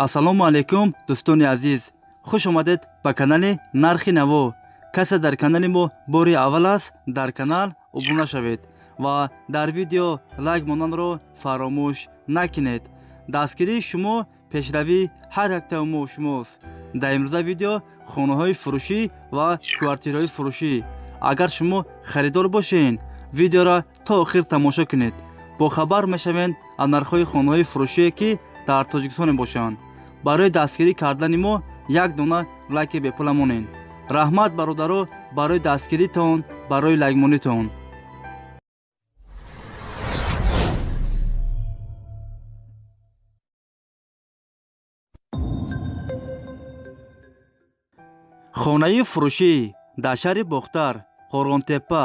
Ассалому алайкум, дӯстони азиз, хуш омадед ба канали Нархи Наво. Касе дар канали мо бори аввал аст, дар канал обуна шавед ва дар видео лайк монданро фаромӯш накунед. Дастгирии шумо пешравии ҳар яктаи мо шумост. Дар имрӯза видео хонаҳои фурӯшӣ ва квартираҳои фурӯшӣ. Агар шумо харидор бошед, видеоро то охир тамошо кунед. Бохабар мешавед аз нархҳои хонаҳои фурӯшие, ки дар Тоҷикистон мебошанд. Барои дастгирӣ кардани мо як дона лайки бепула монед. Раҳмат, бародаро, барои дастгиритон, барои лайкмонитон. Хонаи фурӯшӣ дар шаҳри Бохтар, Қорғонтеппа,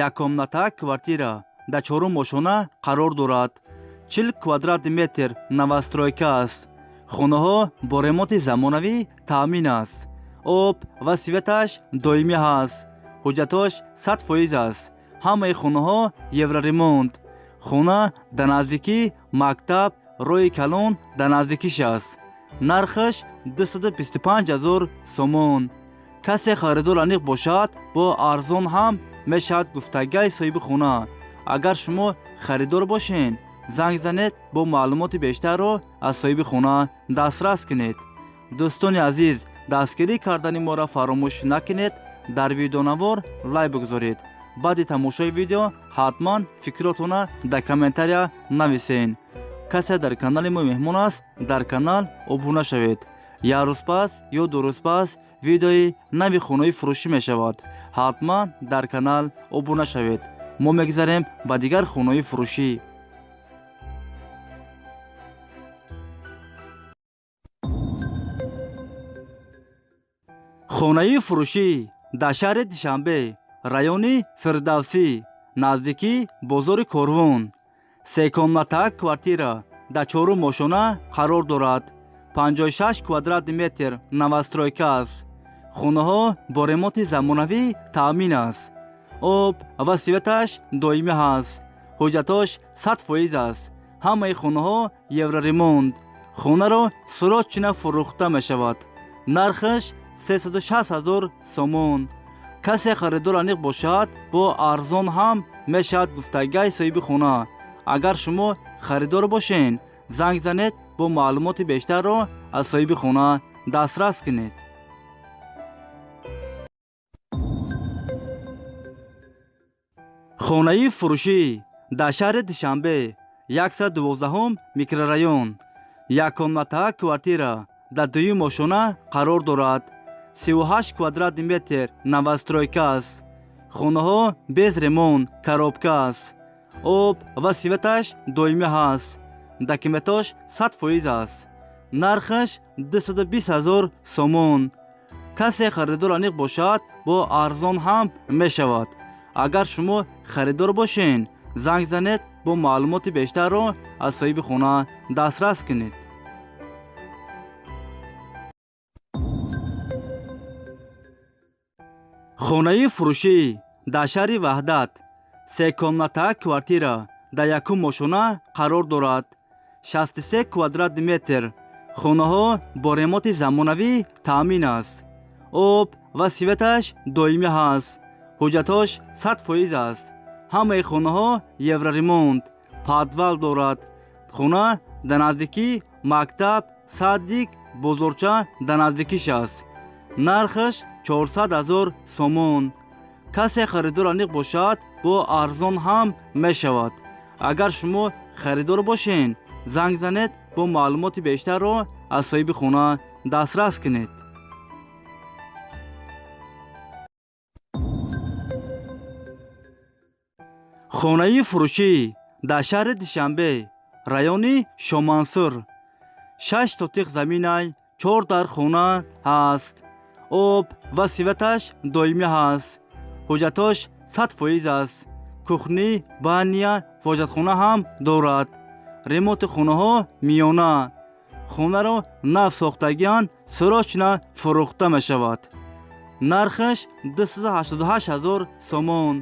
яккомната квартира дар чорум ошона қарор дорад. 40 квадратный метр, новостройка аст. Хонаҳо бо ремонти замонавӣ таъмин аст. Об ва светаш доимӣ ҳаст. Ҳуҷҷатош 100% аст. Ҳамаи хонаҳо евроремонт. Хона дар наздикӣ мактаб, роҳи калон дар наздикиш аст. Нархаш 225 ҳазор сомон. Касе харидор аниқ бошад, бо арзон ҳам мешавад, гуфтагай соҳиби хона. Агар шумо харидор бошед, занг занед, бо маълумоти бештарро аз соҳиби хона дастрас кунед. Дӯстони азиз, дастгирӣ кардани моро фаромӯш накунед. Дар видеонавор лайк бигузоред. Баъди тамошои видео ҳатман фикротона дар комментария нависен. Касе дар канали мо меҳмон аст, дар канал обуна шавед. Як рӯз пас ё 2 рӯз пас видеои нави хонаи фурӯшӣ мешавад. Ҳатман дар канал обуна шавед. Мо мегзарем ба дигар хонаи фурӯшӣ. Хонаи фурӯшӣ дар шаҳри Душанбе, райони Фирдавсӣ, наздикӣ бозори Корвон, секомната квартира дар чорум ошона қарор дорад. 56 квадратный метр, новостройка аст. Хонаҳо бо ремонти замонавӣ таъмин аст. Об ва светаш доимӣ ҳаст. Ҳуҷҷатош 100% аст. Ҳамаи хонаҳо евроремонт. Хонаро срочно фурӯхта мешавад. Нархаш 360 ҳазор сомон. Касе харидор аниқ бошад, бо арзон ҳам мешавад, гуфтагай соҳиби хона. Агар шумо харидор бошед, занг занед, бо маълумоти бештарро аз соҳиби хона дастрас кунед. Хонаи фурӯшӣ дар шаҳри Душанбе, 112 микрорайон, яккомната квартира дар дуюм ошона қарор дорад. 38 квадратный метр, новостройка аст. Хонаҳо без ремонт, коробка аст. Об ва светаш доимӣ ҳаст. Документош 100% аст. Нархаш 220 ҳазор сомон. Касе харидор аниқ бошад, бо арзон ҳам мешавад. Агар шумо харидор бошед, занг занед, бо маълумоти бештарро аз соҳиби хона дастрас кунед. Хонаи фурӯшӣ дар шаҳри Ваҳдат, секомната квартира дар якум ошона қарор дорад. 63 квадратный метр. Хонаҳо бо ремонти замонавӣ таъмин аст. Об ва светаш доимӣ ҳаст. Ҳуҷҷатош 100% аст. Ҳамаи хонаҳо евроремонт. Подвал дорад. Хона дар наздикӣ мактаб, садик, бозорча дар наздикиш аст. Нархаш 400 ҳазор сомон. Касе харидор аниқ бошад, бо арзон ҳам мешавад. Агар шумо харидор бошед, занг занед, бо маълумоти бештарро аз соҳиби хона дастрас кунед. Хонаи фурӯшӣ дар шаҳри Душанбе, райони Шомансур, 6 сотиқ заминай, чор дар хона ҳаст. Об ва светаш доимӣ ҳаст. Ҳуҷҷатош 100% аст. Кухня, баня, ҳоҷатхона ҳам дорад. Ремонти хонаҳо миёна. Хонаро нав сохтагианд, срочно фурӯхта мешавад. Нархаш 288 ҳазор сомон.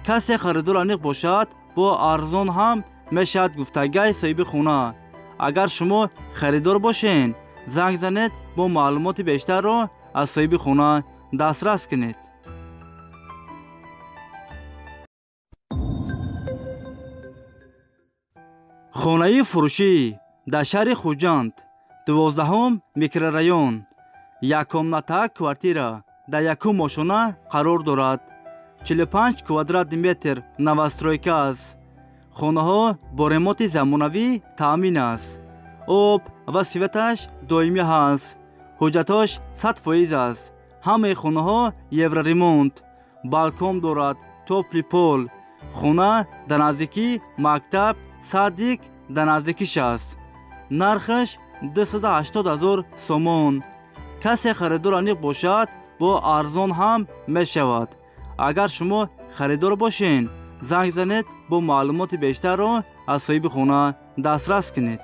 Касе харидор аниқ бошад, бо арзон ҳам мешавад, гуфтагай соҳиби хона. Агар шумо харидор бошед, занг занед, бо маълумоти бештарро аз соҳиби хона дастрас кунед. Хонаи фурӯшӣ дар шаҳри Хуҷанд, 12 микрорайон, яккомната квартира дар якум ошона қарор дорад. 45 квадрат метр новостройка аст. Хонаҳо бо ремонти замонавӣ таъмин аст. Об ва светаш доимӣ ҳаст. Ҳуҷҷатҳош 100% аст. Ҳамаи хонаҳо евроремонт. Балкон дорад, тёплый пол. Хона дар наздикии мактаб, садик дар наздикиш аст. Нархаш 280 000 сомон. Касе харидор аниқ бошад, бо арзон ҳам мешавад. Агар шумо харидор бошед, занг занед, бо маълумоти бештарро аз соҳиби хона дастрас кунед.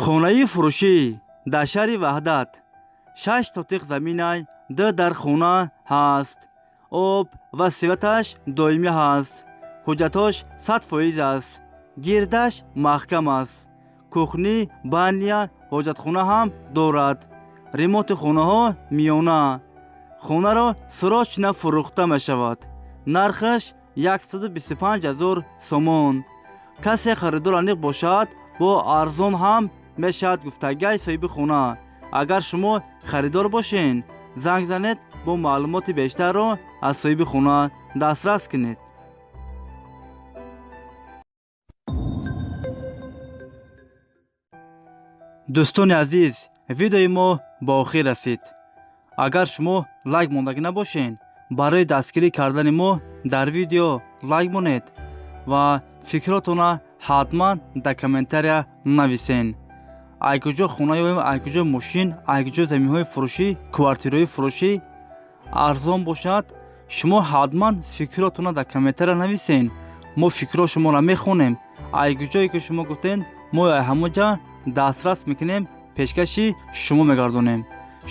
Хонаи фурӯшӣ дар шаҳри Ваҳдат, 6 сотиқ заминай, 2 дар хона ҳаст. Об ва светаш доимӣ ҳаст. Ҳуҷҷатҳош 100% аст. Гирдаш маҳкам аст. Кухни, баня, ҳоҷатхона ҳам дорад. Ремонти хонаҳо миёна. Хонаро срочно фурӯхта мешавад. Нархаш 125 000 сомон. Касе харидор аниқ бошад, бо арзон ҳам мешавад, гуфтагай соҳиби хона. Агар шумо харидор бошед, занг занед, бо маълумоти бештарро аз соҳиби хона дастрас кунед. Дӯстони азиз, видеои мо ба охир расид. Агар шумо лайк мондагӣ набошед, барои дастгирӣ кардани мо дар видео лайк монед ва фикротонро ҳатман дар комментария нависен. Ай куҷо хона ёбем, ай куҷо мошин, ай куҷо заминҳои фурӯшӣ, квартираҳои фурӯшӣ арзон бошад, шумо ҳатман фикротонро дар комментария нависен. Мо фикрҳо шуморо мехонем. Ай куҷое ки шумо гуфтен, мо ай ҳамон ҷа дастрас мекунем, пешкаши шумо мегардонем.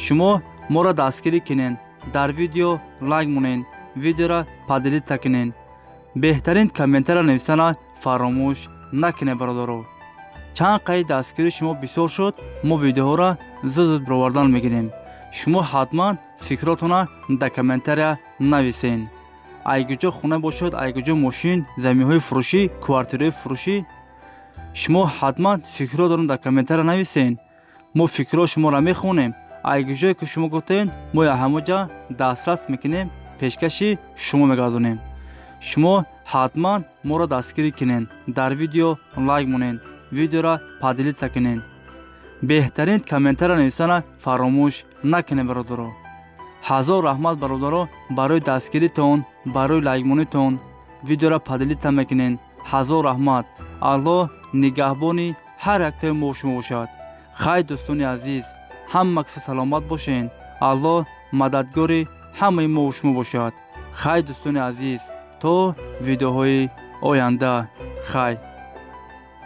Шумо моро дастгирӣ кунед, дар видео лайк монед, видеоро поделиться кунед. Беҳтарин комментария нависана фаромӯш накунед, бародаро. Чанд қайд дастгирии шумо бисёр шуд, мо видеоҳоро зуд-зуд баровардан мегирем. Шумо ҳатман фикротонро дар комментария нависен. Ай куҷо хона бошад, ай куҷо мошин, заминҳои фурӯшӣ, квартираҳои фурӯшӣ, шумо ҳатман фикротонро дар комментария нависен. Мо фикрҳо шуморо мехонем. Ай куҷое ки шумо гуфтен, мо ҳамон ҷа дастрас мекунем, пешкаши шумо мегардонем. Шумо ҳатман моро дастгирӣ кунед, дар видео лайк монед, видеоро поделиться кунед. Беҳтарин комментария нависана фаромӯш накунед, бародаро. Ҳазор раҳмат, бародаро, барои дастгиритон, барои лайкмонитон, видеоро поделиться мекунед. Ҳазор раҳмат. Аллоҳ нигаҳбони ҳар яктаи мо шумо бошад. Хайр, дӯстони азиз, ҳама каса саломат бошед. Аллоҳ мададгори ҳамаи мо шумо бошад. Хайр, дӯстони азиз, то видеоҳои оянда. Хайр.